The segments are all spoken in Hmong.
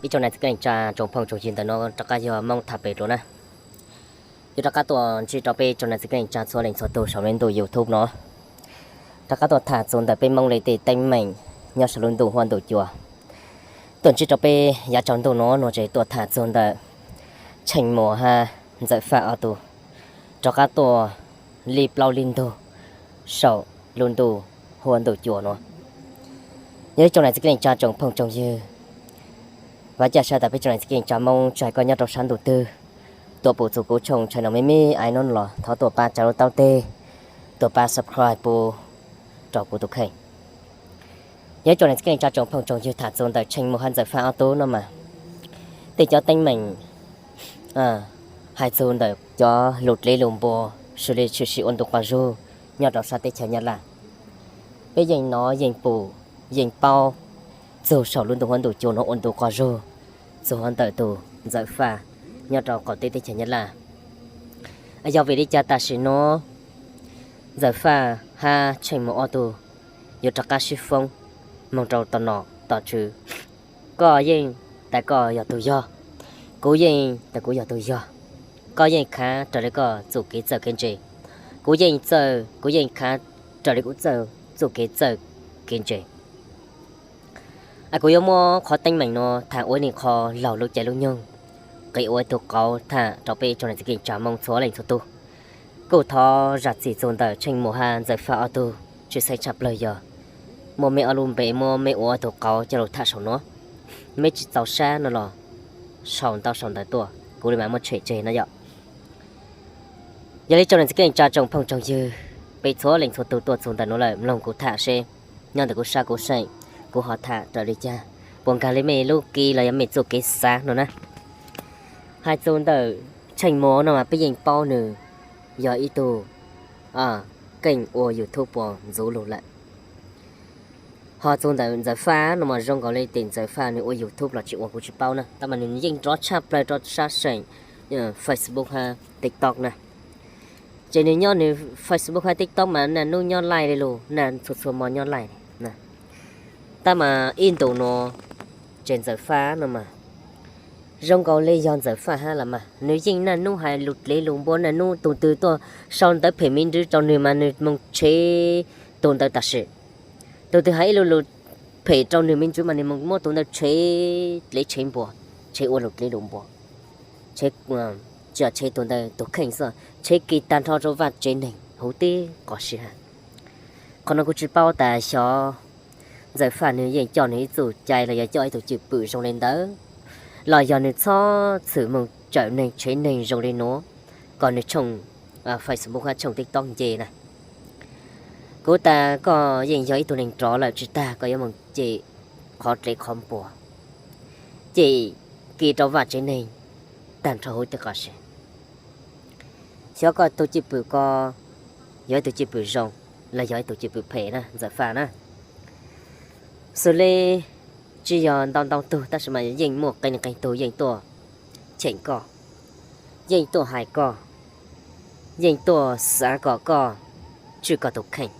Ib tsoom niam txiv kwv tij neej tsa tsoom phooj tsoom ywg ntawm no rov qab yog Hmoob tham pem rau na. Yuav rov qab tuaj ntsib rau peb tsoom niam txiv kwv tij neej tsa txhua leej txhua tus saum lub ntuj YouTube no. Rov qab tuaj tham txog ntawm peb Hmoob li tej teeb meem nyob saum lub ntuj huab ntuj cua. Tuaj ntsib rau peb yav tsaus ntuj no no ces tuaj tham txog ntawm Tsheej Muas hab Ntxawm Faj ob tug rov qab tuaj li plaub li ntug saum lub ntuj huab ntuj cua no. Yog ib tsoom niam txiv kwv tij neej tsa tsoom phooj tsoom ywg, vam thiab cia siab tas peb tsoom niam txiv kwv tij neej tsa Hmoob tsis hais koj nyob rau sab ntuj twg, tuaj pum txog kuv channel no me me ais no los thov tuaj pab tsa lub taub teg, tuaj pab subscribe pub rau kuv tus kheej. Yog ib tsoom niam txiv kwv tij neej tsa tsoom phooj tsoom ywg, tham txog ntawm Tsheej Muas hab Ntxawm Faj ob tug no mas tej cov teeb meem hais txog ntawm cov lus dlev lus npua xws li tshwm sim ua ntu quas zug nyob rau sab teb chaws Nyab Laj, peb yeej hnov yeej pum yeej paub txog saum lub ntuj huab ntuj cua no ua ntu quas zug txog ntawm tus Ntxawm Faj nyob rau qaum teb teb chaws Nyab Laj. Yog vim li cas tam sim no Ntxawm Faj hab Tsheej Muas ob tug yuav rov qab sib foob moog rau tom nom tom tswv? Koj yeej tas koj yog tug yog, kuv yeej tas kuv yog tug yog. Koj yeej khav raws li koj txuj kev txawj kev ntse, kuv yeej txawj, kuv yeej khav raws li kuv txuj kev txawj kev ntse. Kuv yuav muab qhov teeb meem no tham ua ib qho laug lub caij lub nyoog, qhia ua ib tug qauv tham rau peb tsoom niam txiv kwv tij neej tsa Hmoob txhua leej txhua tug. Kuj thov zam txim txog ntawm Tsheej Muas hab Ntxawm Faj ob tug, tshwj xeeb tshaj plawg yog muab meb ob lub npe muab meb ua ib tug qauv coj lug tham saum no. Meb tsis txaus sab no los sau ntau sau ntawv tuaj, kuv li mas muab tshem tseg no yom. Yog li tsoom niam txiv kwv tij neej tsa tsoom phooj tsoom ywg, peb txhua leej txhua tug tuaj txug ntawm no lawm mloog kuv tham seb nyob ntawm kuv sab kuv seem kuv ho tham raws li cas, puas nkag li mej lub kev los yog mej txuj kev xav no na. Hais txog ntawm Tsheej Muas no mas peb yeej paub nws yog ib tug keej ua YouTube puas ntxuv lug lawm. Ho txog ntawm Ntxawm Faj no mas zoo nkaus li tes Ntxawm Faj nws ua YouTube los tsis ua kuv tsis paub na, tab mas nws yeej nrov tshaj plawg rau sab seem Facebook hab TikTok na. Ces nws nyob nws Facebook hab TikTok mas naj nub nyob laij li lug, naj txhua txhua mo nyob laij. Tab mas ib ntus no ces Ntxawm Faj no mas zoo nkaus li yog Ntxawm Faj hab los mas nws yeej naj nub hais lus dlev lus npua, naj nub tug twg tuaj sau ntawv phem me ntsis rau nws mas nws moog tshev tug ntawd tam sim. Tug twg hais ib lus lus phem rau nws me ntsis mas nws moog muab tug ntawd tshev dlev tshev npua, tshev ua lus dlev lus npua, tshev, tsis yog tshev tug ntawd tug kheej xwb, tshev kis tag nrho rau vaj tsev neeg huv tib qos siab. Qhov no kuv tsis paub tas xyov Ntxawm Faj nws yeej coj nws ib txuj cai los yog coj ib tug cwj pwm zoo li ntawd, los yog nws txhob txhwm moog tsawm neeg tshev neeg zoo li nuav kom nws tshooj Facebook hab tshooj TikTok nce na. Kuv tas koj yeej yog ib tug neeg rov lawm tsis tag koj yuav moog cem qhov dlev qhov npua, cem kis rau vaj tsev neeg tag nrho huv tib qos siab. Xyov koj tug cwj pwm ko yog ib tug cwj pwm zoo los yog ib tug cwj pwm phem na Ntxawm Faj na. Xws li tsis yog ntau ntau tug tab sis mas yeej muaj qee qee tug yeej tuaj cheem koj, yeej tuaj hais koj, yeej tuaj xav kom koj tswj koj tug kheej,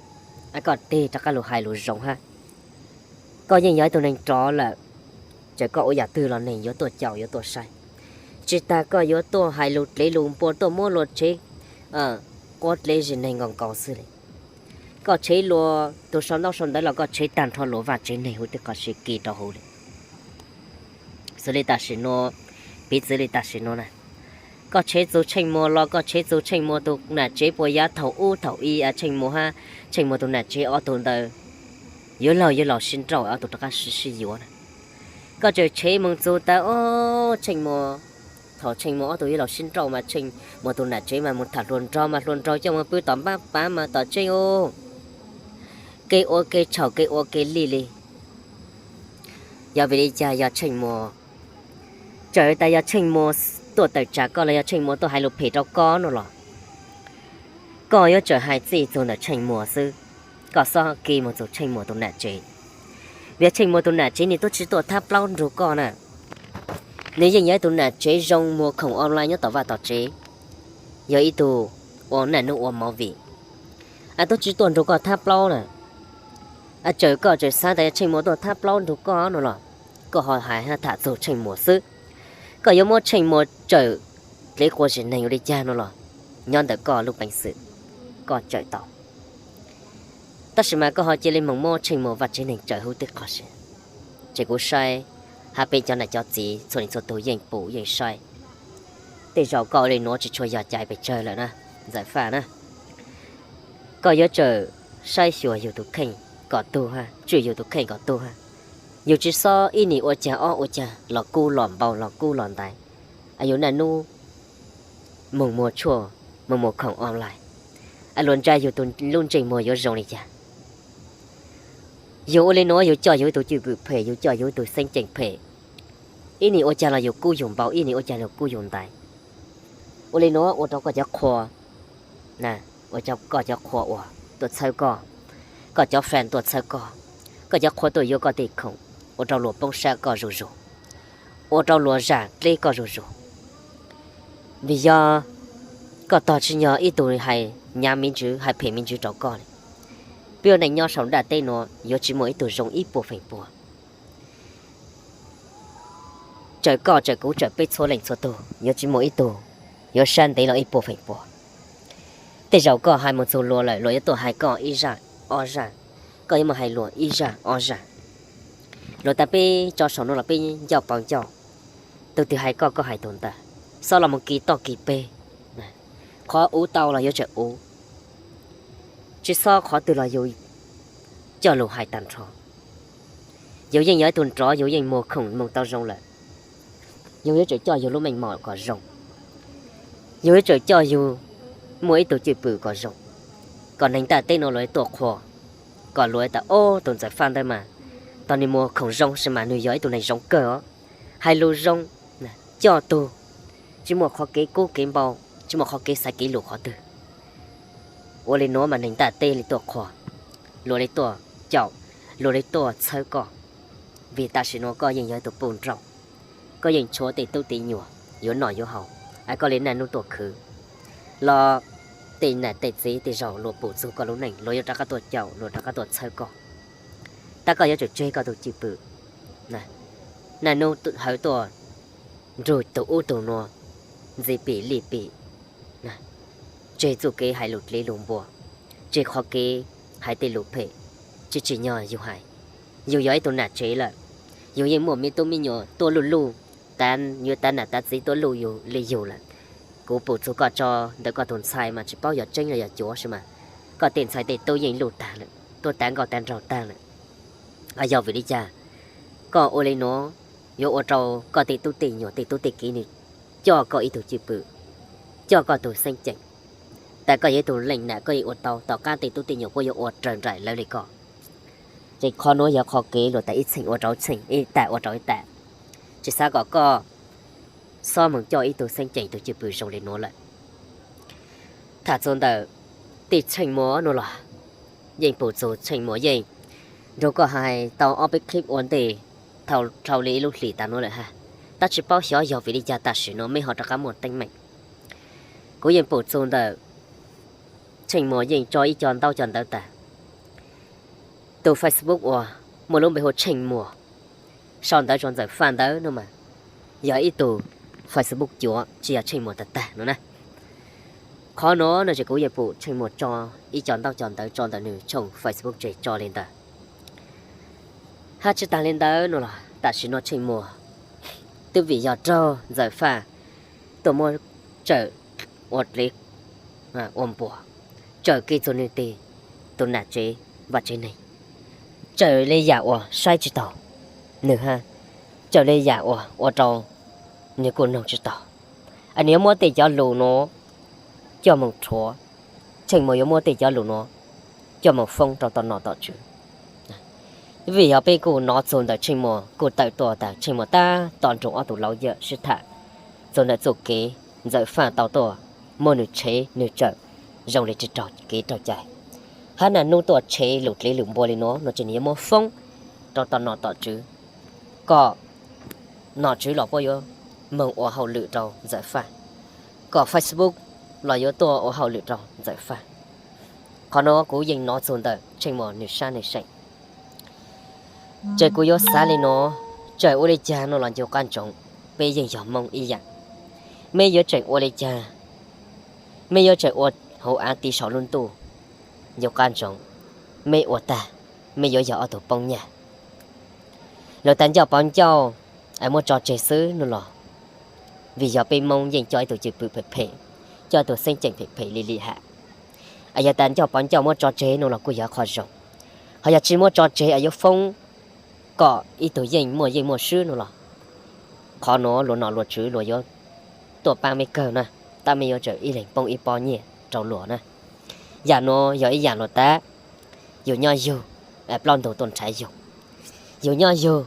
koj tig rov qab lug hais lus zoo hab. Koj yeej yog ib tug neeg rov lawm, txawm koj ua yam twg los neeg yuav tuaj caum yuav tuaj saib. Tsis tas koj yuav tuaj hais lus dlev lus npua tuaj muab luag tshev quab dlev zim neeg nkaus nkaus xwb li. Koj tshev luag tug sau ntaub sau ntawv los koj tshev tag nrho luag vaj tsev neeg huv tib qos siab kis rau huv li. Xws li tam sim nuav, piv txwv li tam sim nuav na, koj tshev txug Tsheej Muas los koj tshev txug Tsheej Muas tug nam tsev puas yav thaum ub thaum i a Tsheej Muas hab Tsheej Muas tug nam tsev ob tug ntawd yuav laug yuav laug sib nrauj ob tug rov qab sib sib yuav na. Koj tseem tshev moog txug tas ob Tsheej Muas, thaum Tsheej Muas ob tug yuav laug sib nrauj mas Tsheej Muas tug nam tsev mas moog tham hluas nraug mas hluas nraug coj moog pw tom npab pav mas tom tseeb ub, kev ua kev tshaum kev ua kev lij li. Yog vim li cas yog Tsheej Muas, txawm tas yog Tsheej Muas tuaj tawm tsam koj los yog Tsheej Muas tuaj hais lus phem rau koj no los koj yuav txawm hais txij txug ntawm Tsheej Muas xwb, koj xob kis moog txug Tsheej Muas tug nam tsev. Vim Tsheej Muas tug nam tsev nws tuaj tsis tuaj thab plaub nrug koj na. Nws yeej yog ib tug nam tsev zoo muag khoom online nyob tom vaj tom tsev, yog ib tug ua naj nub ua movie, tuaj tsis tuaj nrug koj thab plaub na. Txawm koj tseem xav tas yog Tsheej Muas tuaj thab plaub nrug koj no los koj ho hais tham txog Tsheej Muas xwb. Koj yuav muab Tsheej Muas tsawm dlev quas zim neeg ua li cas no los nyob ntawm koj lub peev xwm, koj tsawm tau. Tab sis mas koj ho cia li moog muab Tsheej Muas Vaj Tsev Neeg tsawm huv tib qho siab. Ces kuv saib hab peb cov nam cov txiv txhua leej txhua tug yeej pum yeej saib. Tej zaum koj ua li nuav tsis tshua yog cai pes tsawg lawm na, Ntxawm Faj na. Koj yuav tsawm saib xyuas yug tus kheej kom tug hab tswj yug tus kheej kom tug hab. Yug tsis xob ib nim ua caag ob ua caag los kub los npau los kub los ntaiv, yug naj nub moog muag tshuaj, moog muag khoom online, luag ntsia yug tus lub ntsej muag yuav zoo li cas. Yug ua li nuav yug coj yug ib tug cwj pwm phem, yug coj yug ib tug xeeb ceem phem. Ib nim ua caag los yug kub yug npau, ib nim ua caag los kub yug ntaiv. Ua li nuav ua rau koj cov qhua, ua rau koj cov qhua uas tuaj txhawb koj, koj cov fan tuaj txhawb koj, koj cov qhua tuaj yuav koj tej khoom, ua rau luag poob sab koj zuj zug, ua rau luag zam dleb koj zuj zug. Vim yog koj tog tsis yog ib tug hais nyav me ntswv hais phem me ntswv rau koj li. Peb ua neej nyob sau ntaj teb nuav yuav tsis muaj ib tug zoo ib puas feem pua. Tsawm koj tsawm kuv tsawm peb txhua leej txhua tug yuav tsis muaj ib tug yuav sab ntev los ib puas feem pua. Tej zaum koj hais mus txug luag lawm luag yuav tuaj hais koj ib zaj ob zaj, koj yuav mus hais luag ib zaj ob zaj. Luag tas peb tso saum no los peb ncauj paus ncauj, tug twg hais koj koj hais tug ntawd, xob los mus kis toj kis peg. Qhov uv tau los yuav tsum uv, tsis xob qhov twg los yus coj lug hais tag nrho. Yus yeej yog ib tug nrov, yus yeej muag khoom moog tau zoo lawm, yus yuav tsum coj yus lub meej mom kom zoo. Yus yuav tsum coj yus muaj ib tug cwj pwm kom zoo, kom neeg ntiaj teb no luag tuaj qhuas, kom luag tas ob tug Ntxawm Faj ntawd mas tog nwg muag khoom zoo sis mas nwg yog ib tug neeg zoo kawg os, hais lus zoo, coj tug, tsis muaj qhov kev kub kev npau, tsis muaj qhov kev xaiv kev lus qhov twg. Ua li nuav mas neeg ntiaj teb li tuaj qhuas, luag li tuaj caum, luag li tuaj txhawb koj. Vim tam sim nuav koj yeej yog ib tug puj nrauj, koj yeej tshuav tej tub tej nyuam yuav noj yuav haus, es koj li naj nub tuaj khwv los tej nam tej txiv tej zaug luag pum txug koj lub neej luag yuav rov qab tuaj caum luag rov qab tuaj txhawb koj. Tab koj yuav tsum tseg koj tug cwj pwm. Naj nub hawv tuaj nrug tug ub tug nuav ntxi pim lij pim, tseg txuj kev hais lus dlev lus npua, tseg qhov kev hais tej lus phem, tsis tsim nyog yug hais. Yug yog ib tug nam tsev lawm, yug yeej muaj me tub me nyuam tuaj luj luj, tav nyuav tav nam tav txiv tuaj luj yug li yug lawm. Kuv pum txug koj tso ntawm koj tug ntxhais mas tsis paub yog tseeb los yog cuav sis mas koj tej ntxhais tej tub yeej luj tag lawm, tuaj tav nkauj tav nraug tag lawm. Yog vim li cas koj ua li nuav? Yuav ua rau koj tej tub tej nyuam tej tub tej kiv nwg coj koj ib tug cwj pwm, coj koj tug xeeb ceem. Tas koj yog ib tug leej nam koj yeej ua tau, tom qab tej tub tej nyuam puab yuav ua raws nraim lawv li koj. Ces qhov nuav yog qhov kev luag tas ib txheej ua rau ib txheej, ib tam ua rau ib tam. Tsis xav kom koj xob moog coj ib tug xeeb ceem tug cwj pwm zoo li nuav lawm. Tham txug ntawm tej Tsheej Muas nuav los yeej pum txug Tsheej Muas yeej nrug koj hais tau ob peb clip ua ntej dhau li ib lub hlis tas nuav lawm hab, tab tsis paub xyov yog vim li cas tam sim nuav mej ho rov qab muaj teeb meem. Kuv yeej pum txug ntawm Tsheej Muas yeej tso ib co ntaub co ntawv tag. Tus Facebook uas muaj lub npe hu Tsheej Muas sau ntawv rua Ntxawm Faj ntawd no mas yog ib tug Facebook cuav tsis yog Tsheej Muas tag tag no na. Qhov nuav no ces kuv yeej pum Tsheej Muas tso ib co ntaub co ntawv tso ntawm nwg tshooj Facebook tseg tso li ntawd. Hab tsis tag li ntawd no los tam sim no Tsheej Muas twb vim yog raug Ntxawm Faj tuaj muab tsawm ua dlev ua npua, tsawm kiag txug nwg teg tus nam tsev vaj tsev neeg, tsawm li yam uas saib tsis taug nwg hab tsawm li yam uas ua rau nwg kuj noog tsis taug. Es nwg yuav muab tej cov lus nuav coj moog rhuav, Tsheej Muas yuav muab tej cov lus nuav coj moog foob rau tom nom tom tswv. Vim yog peb kuj nov txug ntawm Tsheej Muas kuj tawm tuaj tas Tsheej Muas tab tom nrug ob tug laus yawm sib tham txug ntawm txuj kev Ntxawm Faj tau tuaj muab nwg tshev nwg tsawm zoo li tsis raug kev raug cai, hab naj nub tuaj tshev lus dlev lus npua li nuav no ces nwg yuav muab foob rau tom nom tom tswv, kom nom tswv los puab yuav moog ua hauj lwm rau Ntxawm Faj, kom Facebook los yuav tuaj ua hauj lwm rau Ntxawm Faj. Qhov nuav kuv yeej nov txug ntawm Tsheej Muas nwg sab nwg seem. Ces kuv yuav xav li nuav, Tseem ua li cas no los ncu qab ntsoov, peb yeej yog Hmoob ib yam. Meb yuav tseem ua li cas, meb yuav tseem ua hauv av ti saum lub ntuj, ncu qab ntsoov, meb ua tag, meb yuav yog ob tug poob nyaj. Luag tas ncauj pov ncauj es muab tso tseg xwb no los, vim yog peb Hmoob yeej coj ib tug cwj pwm phem phem, coj ib tug xeeb ceem phem phem li li ham. Es yog tas ncauj pov ncauj muab tso tseg no los kuj yog qhov zoo, ho yog tsis muab tso tseg es yuav foob kom ib tug yeej muaj yeej muaj swb no los, qhov nuav luag nom luag tswv luag yuav tuaj pab meb kawg na, tab meb yuav tseem ib leeg poob ib pob nyiaj rau luag na. Yam nuav yog ib yam luag tab, yus nyob yug, plaub ntug tuaj nrhav yug, yus nyob yug,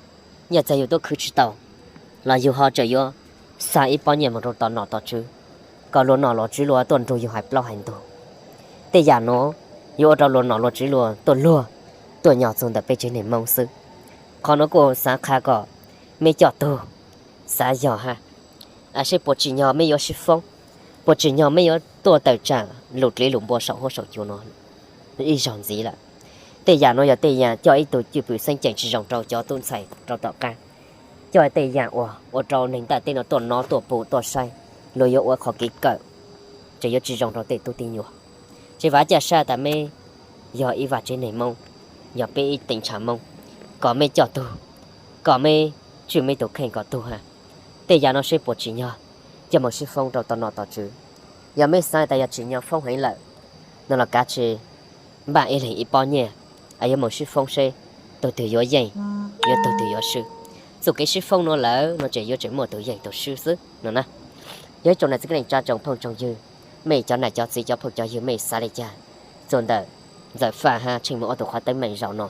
nyiaj txiag yus tuaj khwv tsis tau los yus ho tseem yuav xa ib pob nyiaj mus rau tom nom tom tswv, kom luag nom luag tswv luag tuaj nrug yus hais plaub hais ntug. Tej yam nuav yuav ua rau luag nom luag tswv luag tuaj luag, tuaj nyo txug ntawm peb tsev neeg Hmoob xwb. Qhov nuav kuj xav qha kom mej coj tug xav yog hab, seb puas tsim nyog mej yuav sib foob, puas tsim nyog mej yuav tuaj tawm tsam lus dliv lus npua saum huab saum cua nuav ib zaug ntxiv lawm. Tej yam nuav yog tej yam coj ib tug cwj pwm xeeb ceem tsis zoo rau cov tub ntxhais rau tom qab, coj tej yam uas ua rau neeg ntiaj teb nuav tuaj nov tuaj pum tuaj saib, luag yuav ua qhov kev kawm, tseem yuav tsis zoo rau tej tub tij nyuas. Tseem vam caj sab tas meb yog ib vaj tsev neeg Hmoob, yog peb ib teem tshav Hmoob, kom mej coj tug, kom meb tswj meb tug kheej kom tug hab. Tej yam nuav seb puas tsim nyog coj moog sib foob rau tom nom tom tswv. Yog mej xav tas yog tsim nyog foob heev lawm no los kav tsij npaj ib leeg ib pob nyiaj, yuav moog sib foob seb tug twg yuav yeej, yuav tug twg yuav swb. Txuj kev sib foob nuav lawm no tseem yuav tseem muaj tug yeej tug swb xwb no na. Yog ib tsoom nam txiv kwv neej tsa tsoom phooj tsoom ywg, mej cov nam cov txiv cov phooj cov ywg mej xav li cas txug ntawm Ntxawm Faj hab Tsheej Muas ob tug qhov teeb meem zaum no?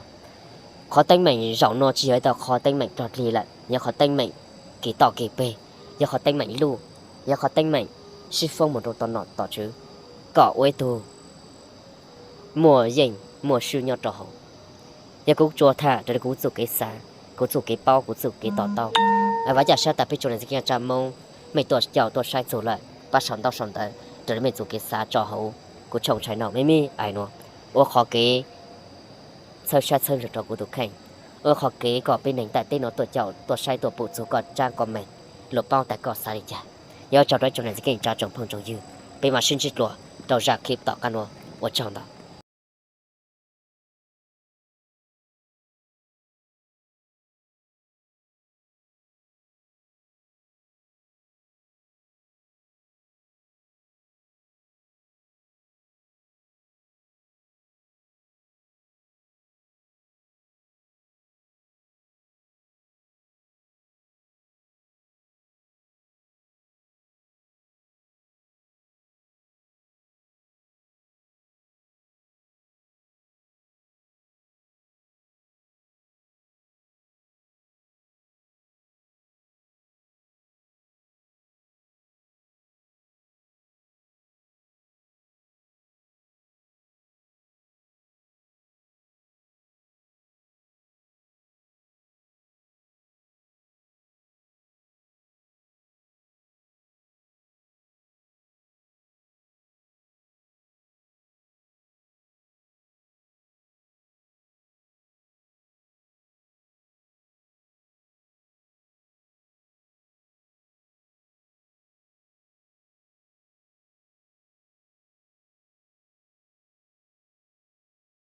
Qhov teeb meem zaum no tsis yog ib tug qhov teeb meem dog dig lawm, yog qhov teeb meem kis toj kis peg, yog qhov teeb meem luj, yog qhov teeb meem sib foob moog rau tom nom tom tswv, kom ua ib tug muaj yeej muaj swb nyob rau hauv. Yog kuv tsuas tham raws li kuv txuj kev xav, kuv txuj kev paub, kuv txuj kev to taub. Vam caj sab tas peb tsoom nam txiv kwv tij neej tsa Hmoob mej tuaj caum tuaj saib txug lawm, pab sau ntaub sau ntawv raws li mej txuj kev xav tso hauv kuv tshooj tshai no mej mej ais nuav, ua qhov kev txhawb sab txhawb ntsug rau kuv tug kheej, ua qhov kev kom peb neeg ntiaj teb nuav tuaj caum tuaj saib tuaj pum txug koj tsab comment, luag paub tas koj xav li cas. Yog tsaug rau ib tsoom nam txiv kwv tij neej tsa tsoom phooj tsoom ywg, peb mam sib ntsib dlua rau zaj clip tom qab nuav, ua tsaug ntau.